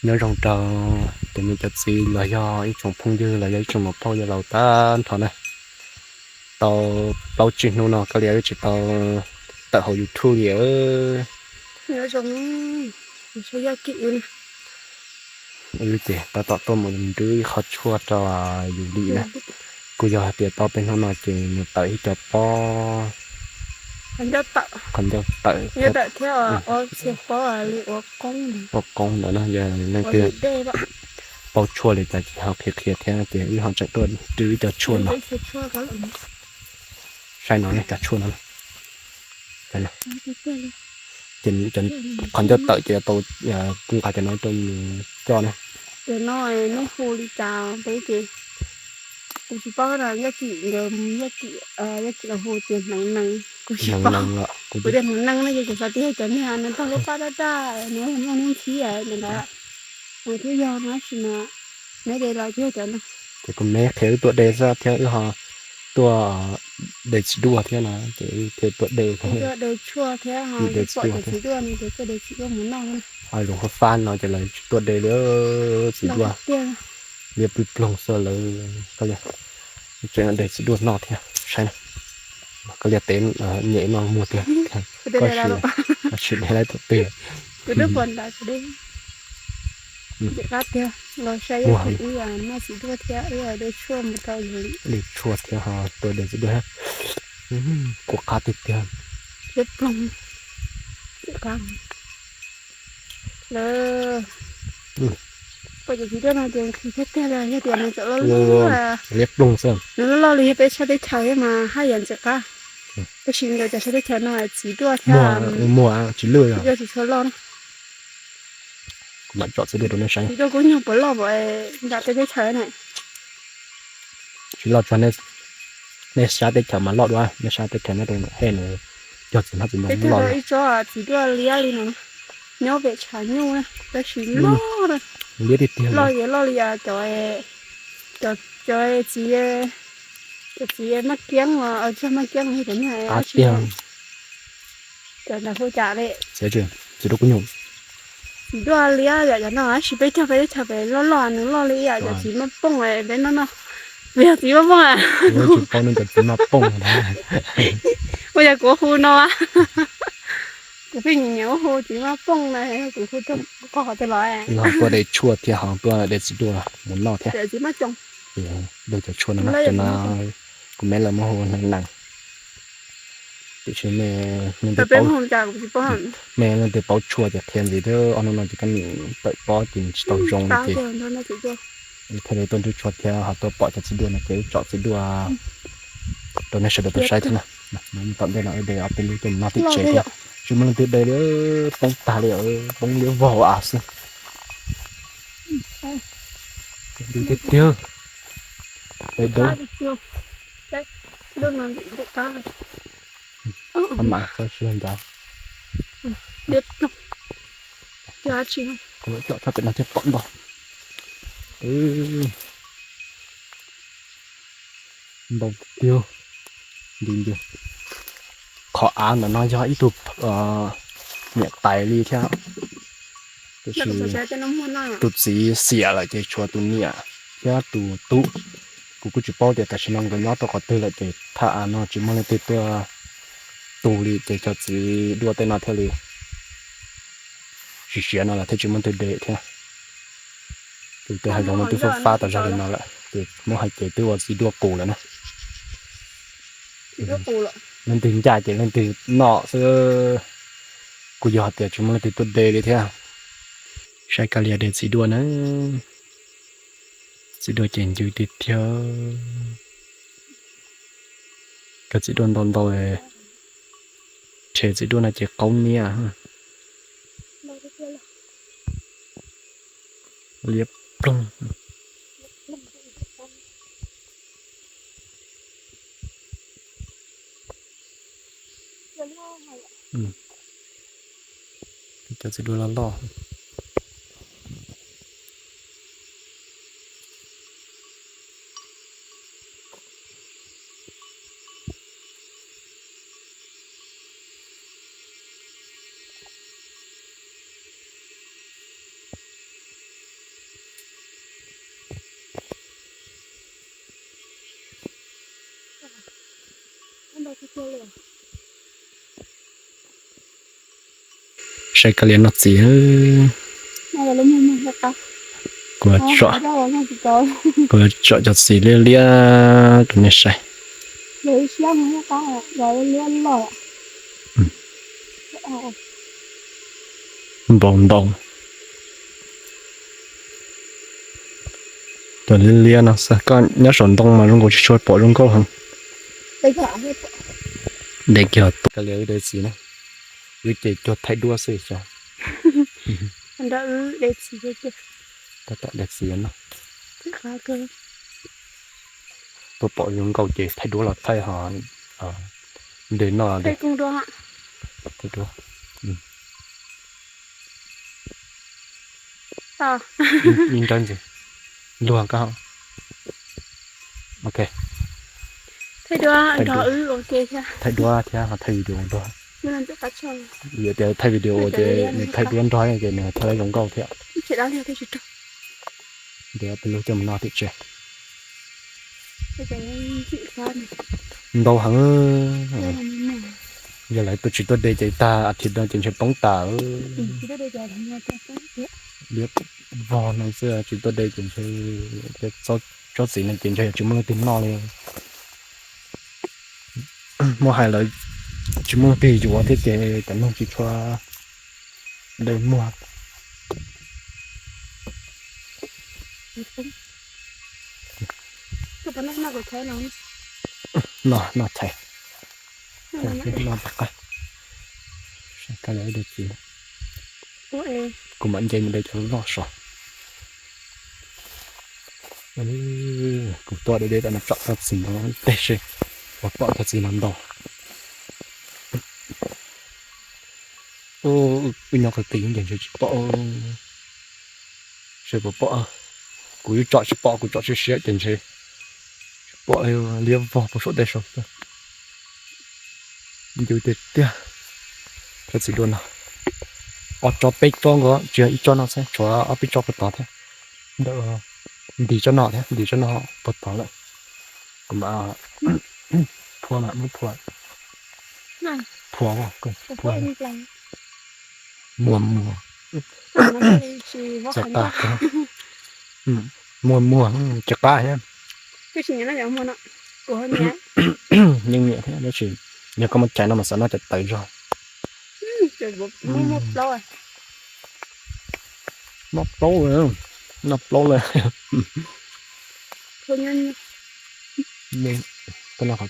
Nyob zoo rau cov niam cov txiv los yog ib tsoom phooj ywg los yog ib tsoom muam phauj yawg laus tag nrho na. Tau plaub tsib hnub no Kab Lia wb tsis tau tawm hauv YouTube li. Wb ces tab tom tuaj mus nrhiav ib qho tshuaj rau yus li na. Kuj yog hais tias tau peb hnub no ces nws tawm ib co pob qhov ncauj tawm thiab ua qoob ntawd na, yog leej twg paub tshuaj li cas ces ho qhia qhia thiab ces wb ho tseem tuaj nrhiav ib co tshuaj no. Saib no cov tshuaj no. Ces qhov ncauj tawm ces tau, kuv nqa cov no rau nws coj na. Ces no neb hu li cas peb ces kuv tsis paub no, Yaj Kim nkawd, Yaj Kim, Yaj Kim los hu tias hneev nees, kuv tsis paub. Kuv tias hneev nees no ces kuv xav tias cov niag nees tag lub paj daj daj, nws muaj hnub nthib ntawd, nws twb yog no tab sis mas neb de los ces yog cov no. Ces kuv me qhia wb tuaj de xwb thiab wb ho tuaj de txiv duaj thiab no ces wb thiaj tuaj de. Tuaj de tshuaj thiab de txiv duaj no ces tuaj de txiv duaj mus noj. Ho zoo fab fab no ces lawv tsis tuaj de li txiv duaj. Liab plig ploog xwb lawv. Tseem de txiv duaj noj thiab saib na. Koj liaj teb nyem noj muag tiag. Koj sim de laib thaum twg? Los saib, wb noj txiv duaj thiab wb de tshuaj mus rau yus. De tshuaj thiab ho tuaj de txiv duaj thiab. Kuv qab tiag tiag. Liab ploog. Lawv pom cov txiv duaj no ces nqhis thiab tiag li, yog tias nws txawm loj loj, liab ploog xwb, nws loj loj li yog peb sab teb chaws mas haj yam ntxim qab. Tab sis nkawd cov sab teb chaws no txiv duaj thiab muag tsis lwj, txiv duaj tsis tshua loj na. Kuv mam tsom txiv duaj rau nej saib. Txiv duaj kuj nyuag puas loj npaum nram peb teb chaws na. Tsis loj tsuag, nej sab teb chaws mas loj dua, nej sab teb chaws nyob rau Hej no, cog txiv hmab txiv ntoo loj. Ib tsob txiv duaj liab li no nyob pem tshav nyuj na, tab sis loj, liab tiag tiag, loj ces loj li cov, cov txiv, cov txiv maj kiab, tsis yog maj kiab, cov niag qab tiag. Cov ntawd hu cas li? Txiv duaj kuj nyuj. Txiv duaj liab yom, cov no tab sis peb cog peb teb chaws pem loj loj, nws loj li ib yam cov txiv maj pooj peb noj no. Peb yog txiv maj pooj a. Tsis paub nws cov txiv maj pooj. Ua cas kuv hu no, kuv pheej nyiam nyiam hu txiv maj pooj na, kuv hu rau koj qhov twg los? Tuaj de tshuaj thiab ho tuaj de txiv duaj mus noj thiab. Txiv maj pooj. Cov tshuaj no, cov no kuv me lawv muab hu hneev nees. Tiam sis nej leej twg paub tshuaj ces qhia ntxiv thiab, ob hnub no ces kab nim tawm pob ces tsis tau zoo li ces thiaj li tuaj nrhiav tshuaj thiab ho tuaj pom cov txiv duaj no ces wb tsom txiv duaj rau nej sawv daws tau saib thiab na. Tom ntej no wb de ob peb lub tuaj mus noj tim tsev thiab. Tsis muaj leej twg de li, poob tag li, poob liab vog av xwb. Tiag tiag. Mas tsis ncav. Coj tshaj pem no thiaj pom ntau. Ntau tiag. Qhov av ntawm no yog ib tug niam tais li thiab. Tab sis tus txiv xiam lawm ces tshuav tus niam thiab tus tub. Kuv kuj tsis paub tias tam sim no nkawd nyob rau qhov twg lawm ces thaj av no tsis muaj leej twg tuaj tu li ces cov txiv duaj tej no thiaj li siav siav no lawm thiaj tsis muaj leej twg de thiab. Tus tej hav zoov no twb fab fab tas zog li no lawm ces muab hais ces twb ua txiv duaj qus lawm na. Leej twg ncaj ces leej twg noj xwb, kuj yog hais tias tsis muaj leej twg tuaj de li thiab. Saib Kab Lia de txiv duaj na. Txiv duaj ces ncw tiag tiag. Cov txiv duaj ntau ntau, rhe txiv duaj no ces qaub niab. Liab ploog. Cov txiv duaj loj loj. Saib kab lias noj txiv. Kuv, kuv tsom cov txiv liab liab rau nej saib. Npau ntoo. Cov liab liab no xwb, koj nyob saum ntoo mas zoo nkaus tsis tshua pom zoo nkauj heev. De kiag tuaj kab lias wb de txiv na, wb ces cuag thaij duab xwb xyov. Tab tom de txiv no. Tuaj pom zoo nkauj ces thaij duab los thaij ho de noj. Thaij duab. Ib nrab ntxiv. Luag koj. Ok. Thaij duab thiab ho thaij video nrog. Yog tias thaij video ces nws thaij duab nrog ces nws thaij zoo nkauj thiab. Ntiav peb lub coj mus noj tim tsev. Ntau heev. Yog lawv tuaj tsis tuaj de ces tag a thiv no ces ntshe poob tas. Liab vog no xwb tsis tuaj de ces ntshe tsob txiv no ces ntshe tsis muaj leej twg noj li. Muab hais lawv tsis muaj leej twg yuav thiab ces cov neeg tsis tshua de muag. Noj, noj tshais. Noj tshais. Kuv mam nce mus de cov loj so. Kuv tuaj de de tam no tsom cov txiv no teg seb puas pom cov txiv no ntau. Wb nyob qhov twg ces ntshe tsis pom. Seb puas pom. Kuv yeej tsom tsis pom, kuv tsom siab siab ces ntshe tsis pom li. Liab vog puag saum dej saud xwb. Ncw tiag tiag. Cov txiv duaj no ob tsob peb tsob nkaus, tsis yog ib tsob no xwb, tshuav ob peb tsob puag tod thiab. Ntawm nti tsob no thiab, nti tsob no puag tod lawm. Kuv mam phua, mam muab phua. Phua, phua. Muag muag. Txog qab, muag muag, tsis qab thiab. Yeej nyiam thiab, tab sis yog koj muaj cai no mas xav noj cov tawv zog. Noj plaub, noj plaub lawm. Koj noj qhov,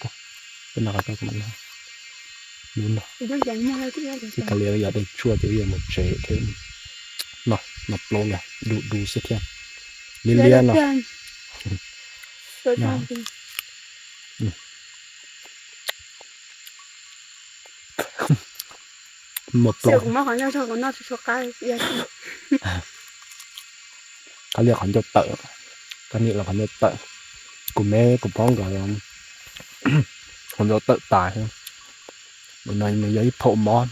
koj noj qhov, koj mam noj. Lub no. Tsis tas li yog de tshuaj ces yuav mus tsev thiab. Noj, noj plaub lawm, du du xwb thiab. Liab liab no. Muag plaub. Koj liam qhov ncauj tawm, koj niam los qhov ncauj tawm, kuv me kuv phob nkawd qhov ncauj tawm tas. No nws yog ib phaum mob.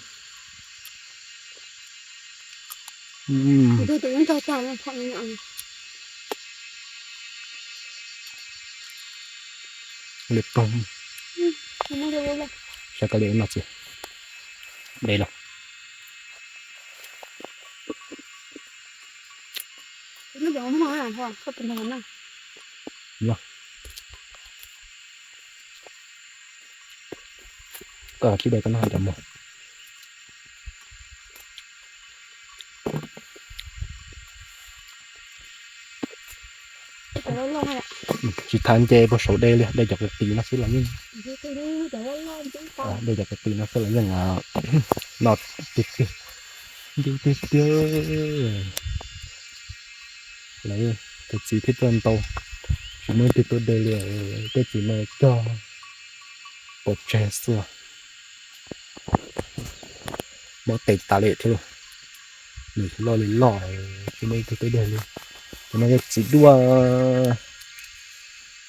Li pog, saib koj li no txiv, de los. Koj tsis de koj noj cov muag. Tsis tas nce puag saum de li, de cov kwv tis no xwb los yeej, de cov kwv tis no xwb los yeej no tiag tiag, nce tiag tiag. Lawv cov txiv thiaj tuaj ntau, tsis muaj leej twg tuaj de li, tej txiv no cog pov tseg xwb. Mob tes tas li thiab lauj. Nws loj li loj, tsis muaj leej twg tuaj de li. Cov no yog txiv duaj,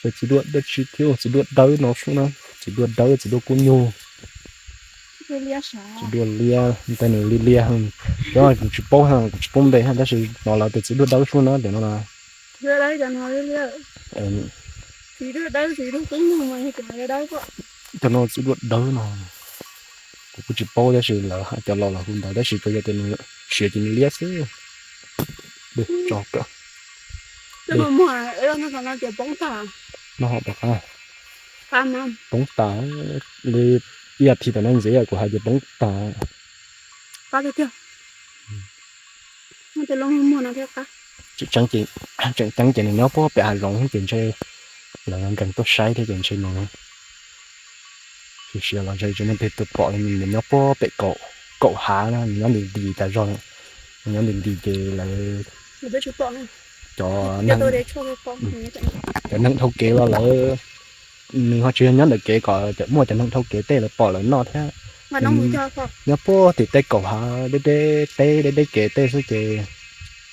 txiv duaj dab tsi thiab, txiv duaj dawb no xwb na, txiv duaj dawb, txiv duaj kub nyuj, txiv duaj liab, ntawm nws li liab. Cov no kuv tsis paub, kuv tsis paub npe, tab sis no lawv tias txiv duaj dawb xwb na, cov no na. Cov no txiv duaj dawb no, kuv kuj tsis paub tab sis lawv hais cov laus los hu ntawd tab sis tsuas yog tias nws siav ces nws liab xwb. Tso kawm. Poob tas li ib yam thiv tom no ntxiv kuv hais tias poob tas. Tseem ceeb ces nws nyob puag pem hav zoov ces ntshe lawv nkees tuaj saib thiab ces ntshe nws siav los ntshe tsis muaj leej twg pom li. Nws nyob puag pem kaum hav na, nws nyob nti nti tas zog, nws nyob nti nti ces lawv cov cov neeg dhau kev los lawv, nws ho tsis yog nyob ntawm kev kom muaj cov neeg dhau kev tej lawv pom lawv noj thiab. Nyob puag tim tej kaum hav deb deb, teb deb deb kev tej xwb ces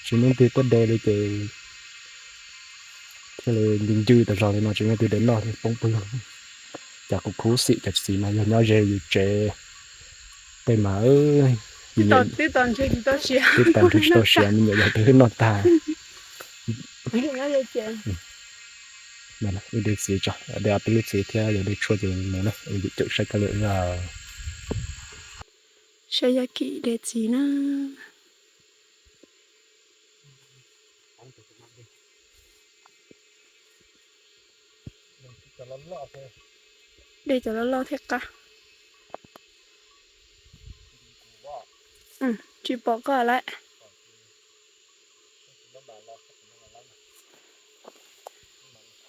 tsis muaj leej twg tuaj de li ces thiaj li ncw ncw tas zog li no tsis muaj leej twg de noj thiab poob puag lug. Cas kuv khuv xim cov txiv mas yog nyob ze yus tsev tej mas twb tau ntshe tsis tau siav, me nyuam yaus twb noj tag. Wb de txiv tso, de ob peb lub txiv thiab yog de tshuaj ces mus na, wb yuav caum saib koj li. Saib Yaj Kim de txiv na. De cov loj loj thiaj qab. Tsis pom koj lawm.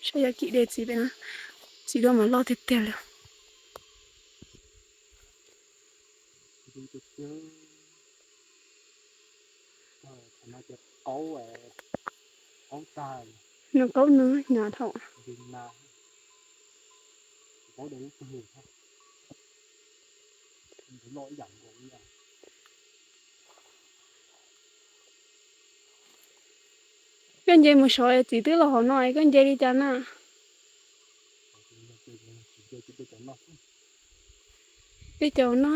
Saib Yaj Kim de txiv pem na, txiv duaj mas loj tiag tiag li. Nws qaub nws hnyav dhau. Koj nce mus saud es txiv twb los hauv no es koj nce li cas na? Peb caug no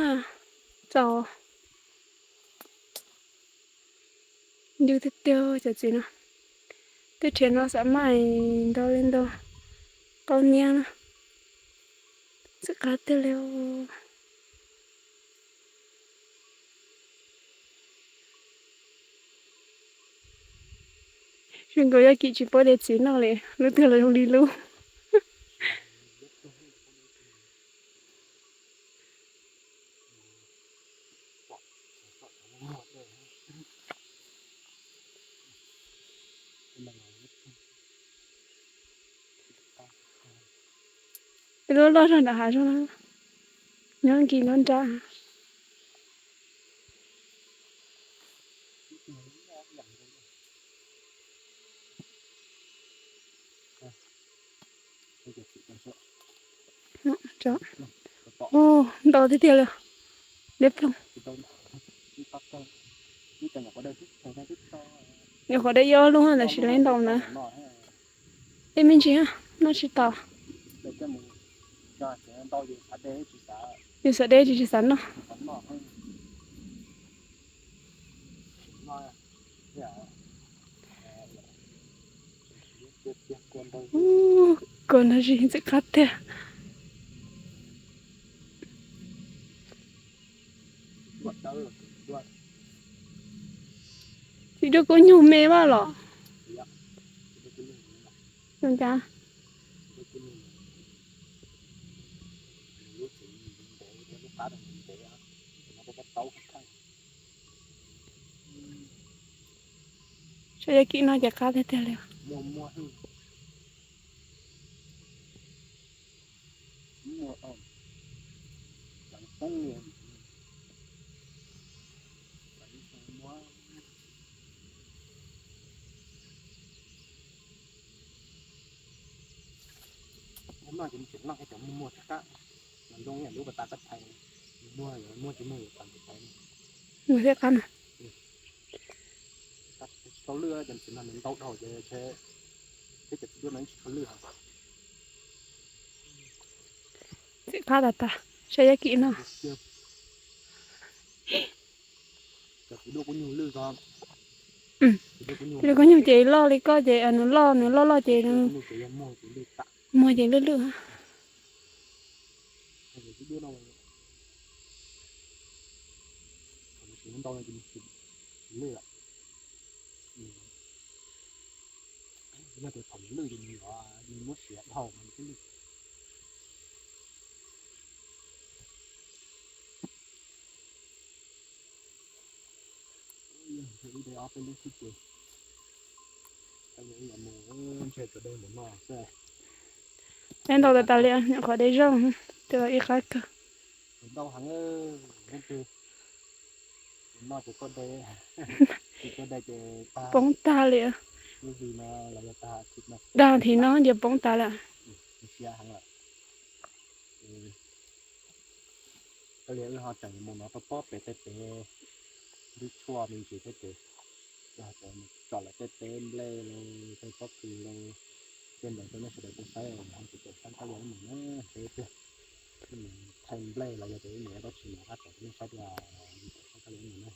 txaus. Ncw tiag tiag cov txiv no. Tej rhiav no xav maj ntau li ntau. Qaub niab na. Txawj qab tiag li. Zoo nkaus Yaj Kim tsis paub de txiv noj li, lub twg los zoo li lub. Lub loj zog nram hav zoov, nyob nkis nyob nrab. Ntau tiag tiag li. Liab ploog. Nyuam qhuav dawb ib ob lub tab sis lawv ntau ntawd. Tej me ntsis noj tsis tau. Yus xav deb tsis tsis xav noj. Kua no zis ntxim qab tiag. Txiv duaj kub nyuj me vaj los? Zoo cas? Saib Yaj Kim no ces qab tiag tiag li. Noj ces tseem noj cov muag muag tag, mas zoo ib yam lub pas tas txaj thaiv, muag muag tsis muag yuav tas ntawm thaiv. Muag thiab qab na. Tsis tau lwj, cov txiv no nws ntau dhau ces thiab cov txiv duaj no tsis tau lwj. Txiv qab tas tas, saib Yaj Kim no. Txiv duaj kub nyuj ces loj li koj ces nws loj, nws loj loj ces muag ces lwj lwj. Duab no, thaum nws tsis ntau no ces nws tsis lwj lawm. Yog tias thaum nws lwj ces nws yuav, nws muab siav dhau mas nws thiaj lwj. Ib de ob peb lub xwb ces mus ntshe tsuas de mus no xwb. Peb ntaus tas tas li, nyuam qhuav de zog, twb los ib qab kawg. Ntau heev, leej twg no ces koj de, koj de ces poob tag li. Lub hli no los yog tag hli no, dag thiv no ces poob tas lawm. Siav heev lawm. Koj liam wb ho tseem mus no rau pob pem tej pem, lub tshuaj me ntsis thiab ces, tsom lawm tej teb nplej los tej pob kws los, tej ntawd rau nej sawv daws tau saib, ho tsis tau saib koj liam wb mus na, saib tiag. Wb mus thaij nplej los yog tias wb mus dab tsi mas qab tsom rau nej saib tiag, saib koj liam wb mus na.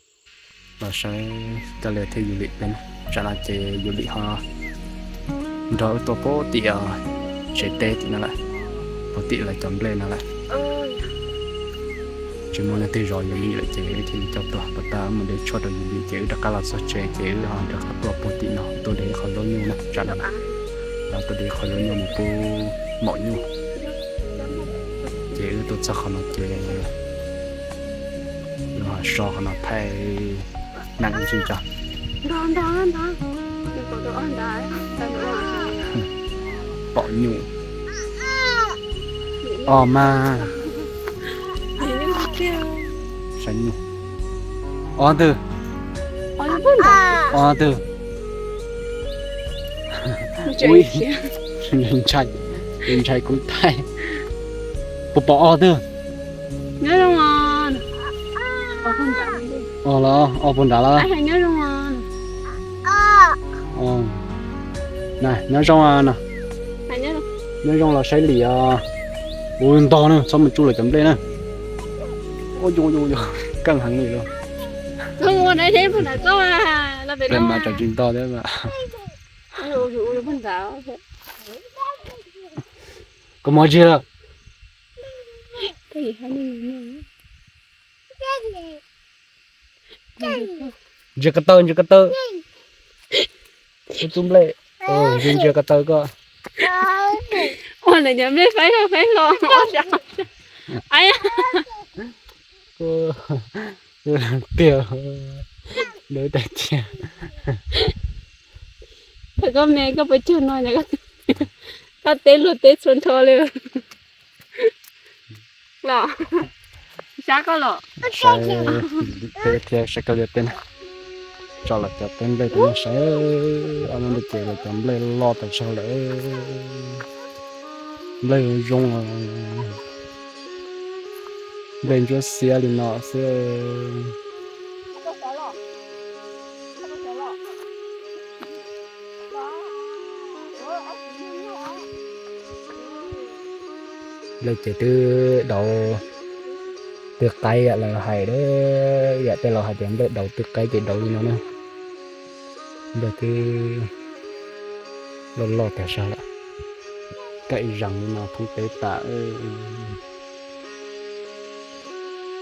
Los saib Kab Lia thiab Yus Lim peb na. Tsam no ces Yus Lim ho nrog wb tuaj puag tim tsev teb tim no lawm, puag tim lawv cov nplej no lawm. Tsis muaj leej twg zov Yus Lim lawm ces wb thiaj li coj tuaj. Puag ta wb mus de tshuaj rau Yus Lim ces wb rov qab los txog tsev ces wb ho rov qab tuaj puag tim no tuaj de ib qho zaub nyuj na. Tsam no los tuaj de ib qho zaub nyuj mus pub maum nyuj. Ces wb tuaj txog qhov no ces wb ho so qhov no thaij neeb ib ntsis tso. Pom nyuj. Os mas. Saib nyuj. Ob twg? Ob twg? Ui, ntshai, ntshai kuv thaij. Puas pom ob twg? Os los, ob puag nrad los. Na, nyob zoo no. Nyob zoo los saib Lim os. Ua ntog na, txhob mus tsuj lawv cov nplej na. Keej heev li los. Peb mas tseem tsis ntog thiab mas. Koj mus tsis lawm? Ntsia ko taw, ntsia ko taw. Tub nplej, ntsia ntsia ko taw koj. Ua lawv cov nplej faib hlo faib hlo. Tiag, lawv tiag tiag. Thaum koj me koj puas cog no, koj teb luag teb txhua nrho li. Los, sab koj los. Saib peb thiab saib Kab Lia peb na. Tso lawv cov teb nplej rau nej saib, ob lub nplej ces lawv cov nplej loj tas zog lawm. Nplej zoo zoo, nplej ntsuab xiab li no xwb. Nplej ces twb daus, twb qaib yam lawv hais, yam tej laus hais tias nplej daus twb qaib ces daus li no na. Nplej twb loj loj tag zog lawm, kaim zees li no thoob teb tas.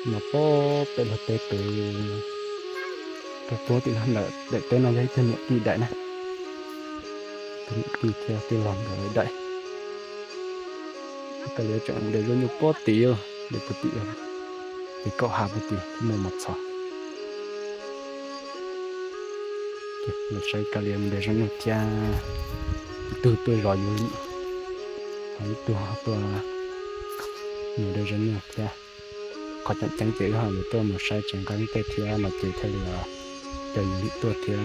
No pob pem luag teb pem, puag tim no ntawm daim teb no yog ib tug niam tij daim na. Tus niam tij thiab tij laug nkawd daim. Kab Lia tseem de zaub nyuj pob tid, de puag tim, de kaum hav puag tim muaj mos txhos. Los saib Kab Lia mus de zaub nyuj thiab. Ib tug tuaj zov Yus Lim, ho ib tug tuaj mus de zaub nyuj thiab. Qhov tseem ceeb ces wb ho yuav tuaj mus saib tsev nqaij tej thiab no ces thiaj li coj Yus Lim tuaj thiab.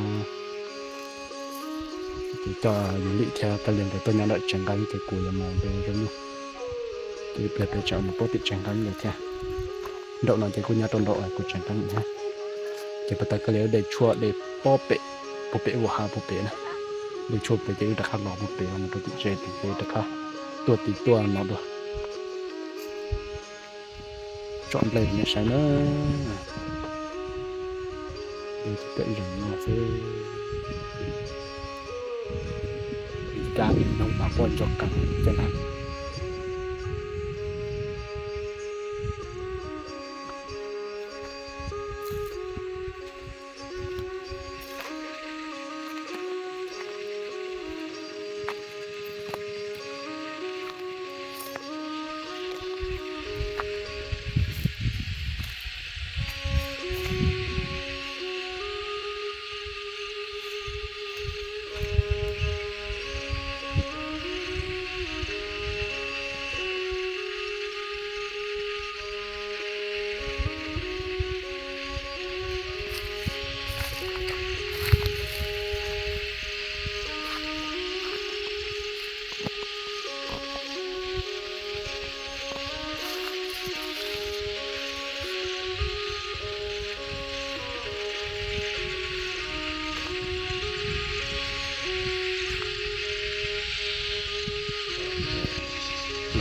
Ces coj Yus Lim thiab Kab Lia nkawd tuaj nyob ntawm tsev nqaij ces kuv yuav mus de zaub nyuj. Ces ib pliag peb tseem mus puag tim tsev nqaij lawm thiab. Nraum no ces kuj nyob rau nraum kuv tsev nqaij thiab. Ces puag ta Kab Lia de tshuaj de pob pem, puag pem ua hav puag pem na. De tshuaj pem ces wb rov qab los puag pem los rau tim tsev tim ces rov qab tuaj tim tuaj no dua. Tsom nplej rau nej saib na. Ib zaug mas pob ntso qees cov na.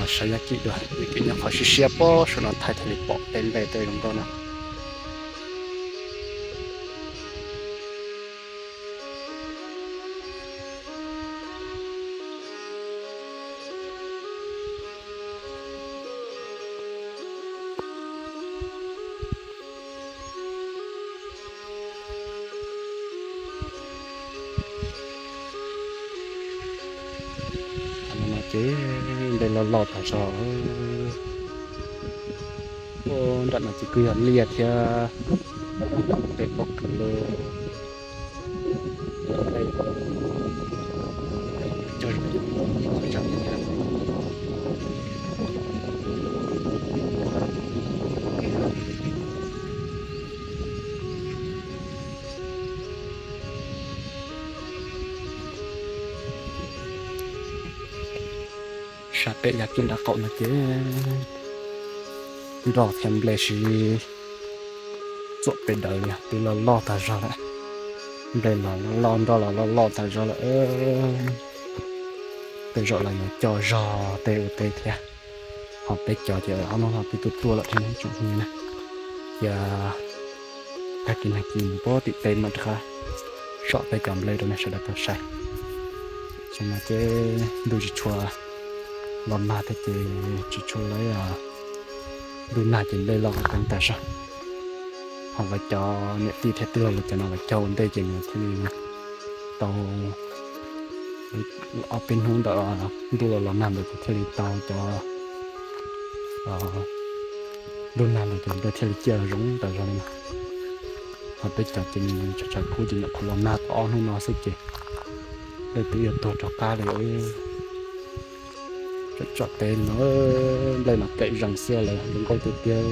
Saib Yaj Kim dua, Yaj Kim nyob qhov siab siab pob saum no thaij thiaj li pom tej nplej tej zoo nkauj no. Ces nplej loj loj tas zog. Nram no ces kuj yog liaj thiab, tej pob kws loj. Sab pem Yaj Kim nram qaum no ces nroj thiab nplej sib txuam pes daws li, twb loj loj tag zog lawm. Nplej los loj loj, nroj los loj loj tag zog lawm. Tej zaum los yuav co zog tej ua teb thiab. Ho peb cov ces ob hnub no twb tuaj tuaj lawm thiab tsoom phooj ywg na. Ces tag kis nag kis mus puag tim teb mam rov qab som peb cov nplej rau nej sawv daws tau saib. Tam sim no ces ntuj tsis tshua los nag thiab ces tsis tshua lawv, ntuj nag ces nplej loj qeeb qeeb tas zog. Ho lawv cov niam tij thiab tij laug lawv cov no lawv cog ua ntej ces nws thiaj li tau ob peb hnub ntawm ntuj los los nag ntawd ces thiaj li tau cov ntuj nag ntawd ces nplej thiaj li ciaj zoo tas zog li no. Ho peb cov ces nws tshav tshav kub ces nyuam qhuav los nag tau ob hnub no xwb ces nplej twb yuav tuag rov qab li. Tsom tsom teb no, nplej no kem zees xwb lawm, zoo nkauj tiag tiag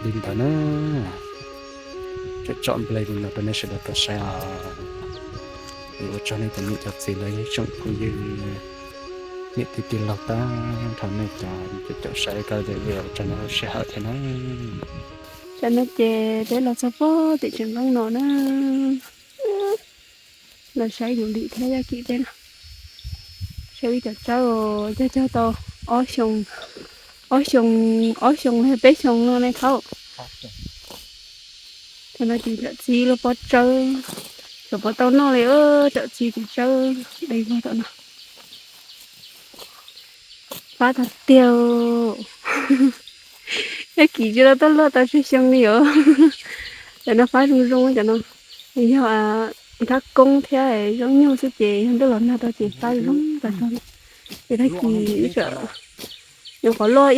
li ntawd na. Tsom tsom nplej li no rau nej sawv daws tau saib os. Ua tsaug nej cov niam cov txiv los yog tsoom phooj ywg, niam tij tij laug tag nrho nej cov caum saib kawg ces ua tsaug nej lub sij hawm thiab na. Tam no ces peb los txog puag tim tsev nqeeb no na. Los saib Yus Lim thiab Yaj Kim peb no. Saib ib cov tsawb cog cog tau ob xyoo, ob xyoo, ob xyoo los yog peb xyoo no ne thaub. Tam no ces cov txiv lub pob tsawb, cov pob tau noj li, cov txiv ces tsawb dai vog tom no. Fab tag tiag. Yaj Kim tsis tau tuaj luaj tau tsawg xyoo li os. Cov no fab zoo zoo cov no. Yog nrhab koob thiab zaub nyuj xwb ces yog ntuj los nag tau ces fab zoo tas zog li. Ces tag kis wb tseem nyuam qhuav luaj,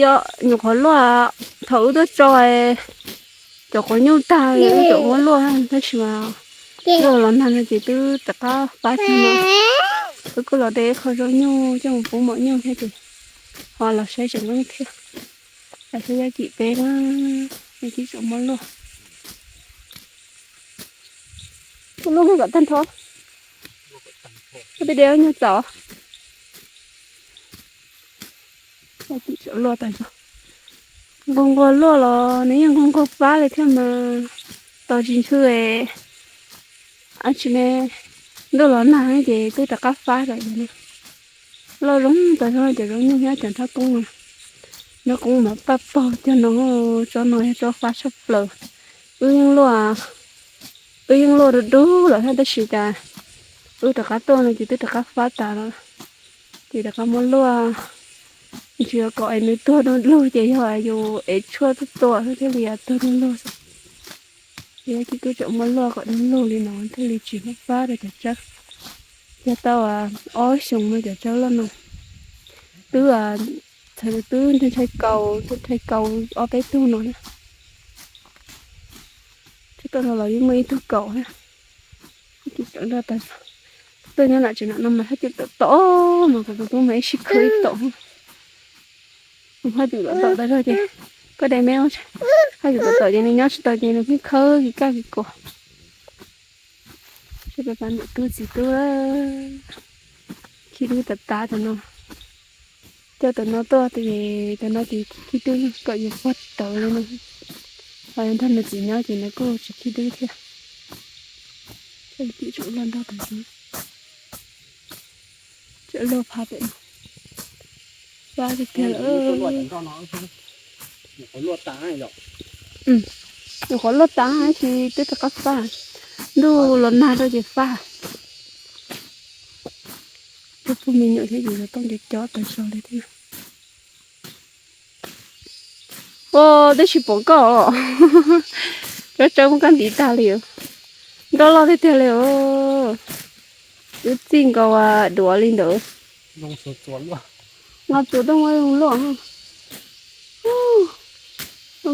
nyuam qhuav luaj thaum wb tuaj tso cov quav nyuj tag wb tseem muab luaj tab sis mas ntuj los nag no ces twb rov qab fab tag no. Wb kuj los de ib qho zaub nyuj coj mus pub maum nyuj thiab ces ho los saib tsev nqeeb thiab. Saib Yaj Kim peb na, Yaj Kim tseem muab luaj. Kuj luaj kom tag nrho. Kuj tej de nyuag txaus. Yaj Kim tseem luaj tas zog. Nquag nquag luaj los nws yeej nquag nquag fab li thiab mas tos tsis ntshe, ab tsis ne, ntuj los nag ces twb rov qab fab lawm. Loj zoo tas zog cov zaub nyuj thiab cov nrhab koob no. Nrhab koob mas paj paug cog no, tsob no yog tsob fab tshaj plaws. Wb yeej luaj, wb yeej luaj dub dub lawm thiab tab sis cas wb rov qab tuaj no ces twb rov qab fab tas lawm. Ces rov qab muab luaj, tsis yog kom es nws tuag du lug ces yog yus ev tshuaj tuaj tua xwb thiaj li tuag du lug xwb. Ces Yaj Kim twb tseem muab luaj kom du lug li no thiaj li tsis muab fab rau cov tsawb. Yog tau ob xyoos no cov tsawb loj no twb, txhais twb ntshai kaus, ntshai kaus ob peb tug no na. Tsis tau no los yeej muaj ib tug kaus thiab. Tuaj nyob nram tsev no mas haj cem tom tom mas kuv tus tub mas ib sij khawb ib tom. Haj cem tom tom tas zog ces koj de me, haj cem tom tom ces nws nyob tsis tau ces nws pheej khawb kis kaj kis kuam. Seb peb pab niam tub txiv tub, khib dub tas tas tam no. Coj tam no tuaj ces tam no ces khib dub kom yuav puag rawv li no. Ho yog nrog nws txiv nyob ces nws kuj tsis khib dub thiab. Coj tim tsaum loj nrog tam no. Luaj pha pem no, fab tiag tiag lawm. Nyuam qhuav luaj tas tab sis twb rov qab fab. Ntuj los nag rau ces fab. Twb pug me nyuam thiab ces los tooj cov cov tas zog li thiab. Ua, twb tsis pom koj. Tsawb tsawb muab koj ntiv tag li. Nroj loj tiag tiag li os. Wb txij nkaus duav li ntawd. Nqa txuas tooj ua zoo luaj.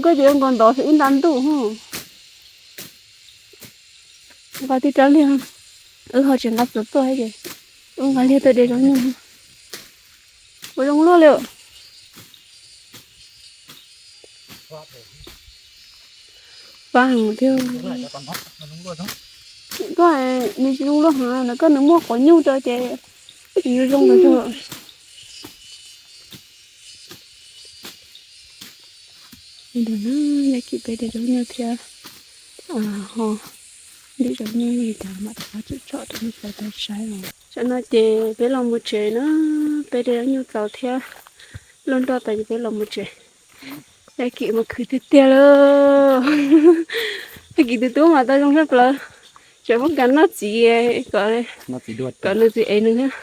Koj ces nkaus ntov xwb ib nta ntuj. Nqa tib rab liag, wb ho tsis nqa txuas tuaj ces wb nqa liag tuaj de zaub nyuj. Ua zoo luaj li. Fab heev thiab. Koj nws tsis zoo luaj heev na, koj nws muaj quav nyuj rau ces zoo zoo ntawd. Ntawm no Yaj Kim peb de zaub nyuj thiab ho ntim zaub nyuj li cas mam rov qab tsom rau nej sawv daws saib os. Tam no ces peb los mus tsev na, peb de zaub nyuj txaus thiab, luaj nroj tas ces peb los mus tsev. Yaj Kim mas khwv tiag tiag li. Yaj Kim tus tub mas tau zoo tshaj plaws, tseem muab kas noj txiv kom nws txiv ev nws thiab.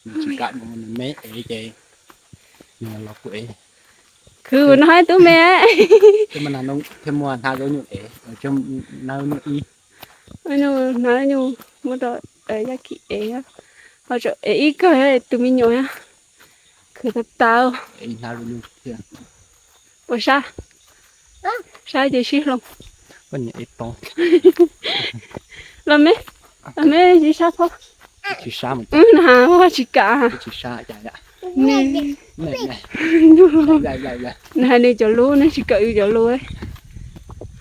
Nws tsis kam, nws me ev ces nws los kuv ev. Khwv no hais tub me. Thiaj muaj hnav zaub nyuj ev, hnav nyuj ib. Hnav nyuj muab rau Yaj Kim ev, ho tseem ev ib kawg tus me nyuam thiab. Khwv tas tas. Puas sab? Sab ces sib hloov. Los me, los me sib sab phob. Nws hais tsis kam. Nws hais nws cov lub, nws tsis kam yus cov lub.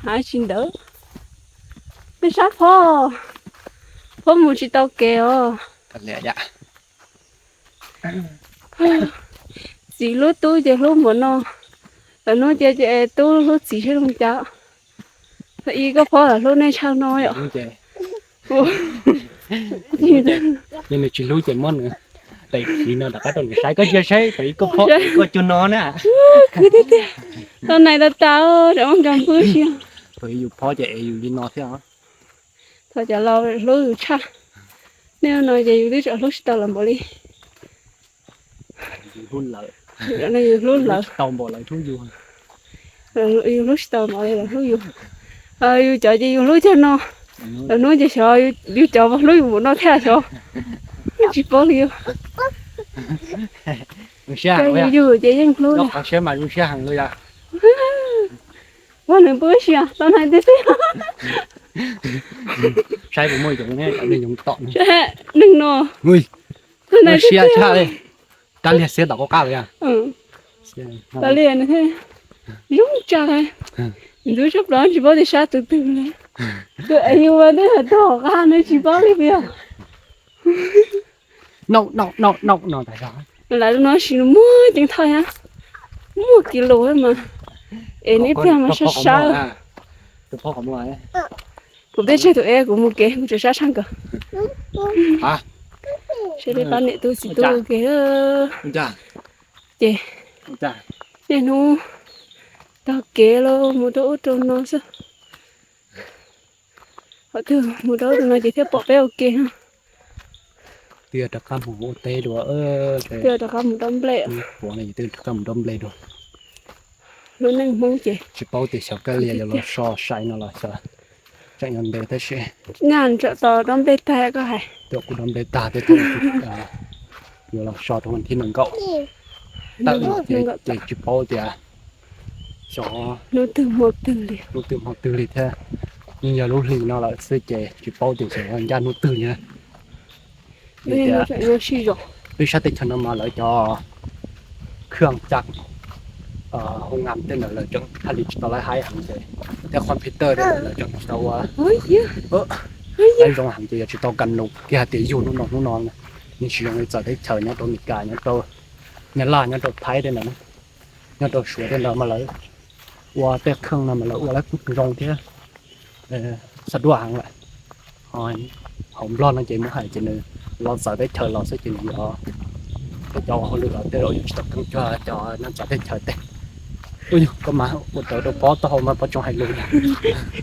Hais tsis ntawd. Me sab phob, phob mus tsis tau kev os. Txiv hlub tub ces hlub npaum no, lawv hnub ces tub hlub txiv sib zoo cas. Thaum ib koj phob los hlub nej tshaj no yom. Ces nws tsis hlub ces muab nws tais khiv no rov qab rau nws saib, koj cia saib thaum ib koj phob koj cuag no na. Khwv tiag tiag, tau nais tau tas, rov ua nkag npwb si. Thaum ib yus phob ces ev yus li no thiab. Thaum cov laus hlub yus tshaj, nej no ces yus twb tseem hlub tsis tau lawv npaum li. Yus hlub lawv, yus hlub lawv tau npaum lawv hlub yus. Yus hlub tsis tau npaum li lawv hlub yus. Yus cov ces yus hlub cog no, lawv hnub ces xyov yus cov hlub yus npaum no thiab xyov. Tsis paub li. Yus ces yeej hlub. Ua nws npwb si tau hais tiag tiag. Saib puas muaj yoov, yoov tom neeg no. Siab tshaj li. Rab liag xiab tom qab qab li. Rab liag zoo tsa. Ntxub tshaj plaws tsis paub tias sab tus twg li. Tus es yus mas twb hais tog qab ne tsis paub li puas yog. Lawv no sis muaj ceev thoj thiab, muaj kis lus mas es neb pliag mas sab sab. Kuv peb tseg tus es kuv mus kev kuv tseem sab tshaj nkawd. Seb peb pab niam tub txiv tub ua ke. Ces niaj hnub taug kev los mus rau ub rau no xwb. Qhov twg mus rau ub rau no ces thiaj pom peb ua ke. Twb rov qab mus ua teb dua, twb rov qab mus dob nplej. Twb rov qab mus dob nplej dua. Lub neej Hmoob ces tsis paub tias xyov kawg li yuav los so sai no los xyov tseem yuav ntev tab sis nyaj tseem tau dob nplej tag koj hais. Tuaj kuv dob nplej tag thiab, yuav los so rau vas thib nees nkaum tawm ces tsis paub tias xyov hnub twg hmo twg li, hnub twg hmo twg li thiab. Yeej yog lub hlis no lawm xwb ces tsis paub tias xyov ncaj hnub twg li. Peb sab teb chaws no mas lawv cov khwj caj hoo nas tej ntawd lawv tseem haj li tsis tau laiv haib heev ces, tej computer tej ntawd lawv tseem tsis tau ua zoo heev ces yog tsis tau kas nus kiag hais tias yug hnub no hnub no. Nws tsis zoo li txawv teb chaws nyob rau Meskas, nyob rau Nyab Laj, nyob rau Thaib tej ntawd, nyob rau Suav tej ntawd mas lawv ua tej khwj no mas lawv ua lawv kuj zoo thiab, xav duaj heev lawm. Hauv Nplog no ces muab hais ces nws Los txawv teb chaws los xwb ces yog peb cov hauj lwm los tej zaum yus tsis tau keeb cuag cov neeg txawv teb chaws tej. Ua yog koj mas ua raws rau Pob taub hau mas Pob tsuas hais lus.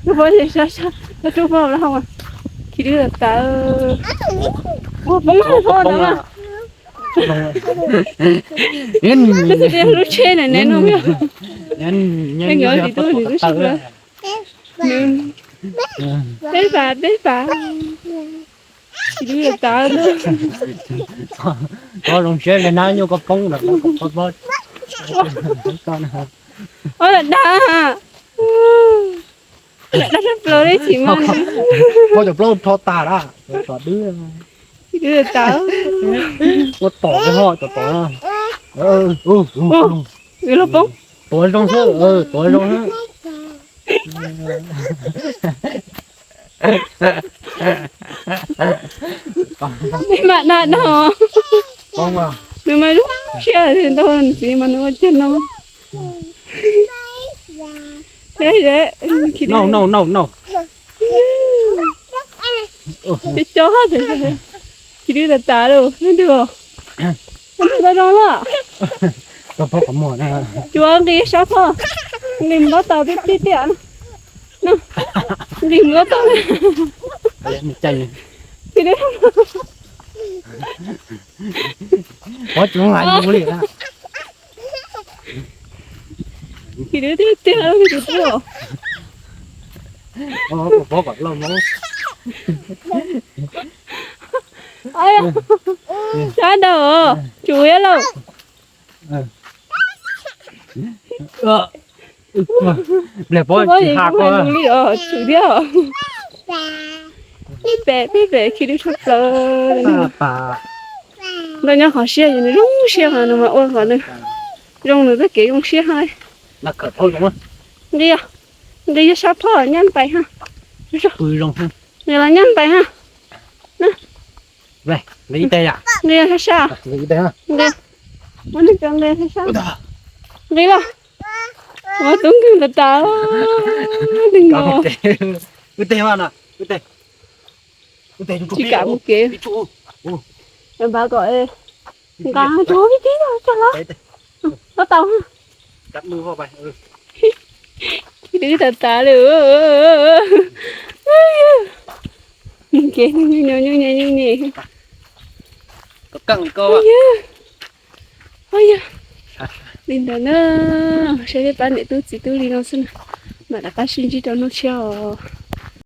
Pob sab sab, Pob tsuas Pob hau, Khib Dwb tas. Ua poob hau no. Lub tsheb ne ne no. Peb cov tsis tub nws twb sib hlub. Peb pas peb pas. Khib Dwb tas. Koj zoo siab li na, nyuj koj poob lawm, koj poob. Ob lam dag. Lam dag sab plaws li tsis mas. Koj cov plaub rho tas lawm, tom dwb. Khib Dwb tas. Ua tom ho tom tom. Los poob. Tuav zoo xwb, tuav zoo xwb. Nws mas dag no. Nws mas zoo siab ntau, nws txiv mas nws ua cag no. Cov cov, Khib Dwb tas tas lawm, leej twg os? Leej twg tau zoo lawm? Tsuas nqis sab phoj, nqis nplob tau tiag tiag. Nqis nplob tau. Khib Dwb, Pob tsuas hais lus li na. Khib Dwb tiag tiag, Khib Dwb. Pob kom lauj hmoob. Sab nraud, tsum ib lauj. Npliag Pob tsis hais koj li os, tsum thiab. Peb pem, peb pem Khib Dwb tshaj plaws. Ntawm nyob qhov siab ces nws zoo siab, qhov nws mas ua kom nws zoo nws txoj kev zoo siab hos. Nqis, nqis yog sab phoj nyab pais ha. Nqis los nyab pais ha. Nqis sab sab. Nqis, muab nws cov nqis sab sab. Nqis los. Ua tub nkeeg tas tas. Nws no. Tsis kam mus kev. Npaj kom nqa rau ib tib coj los. Tau tau. Khib Dwb tas tas lawm. Mus kev nyuj nyuj nyuj nyuj nyuj. Yog li ntawd na, saib peb pab niam tub txiv tub li no xwb na, mam rov qab sib ntsib rau hnub tshiab os.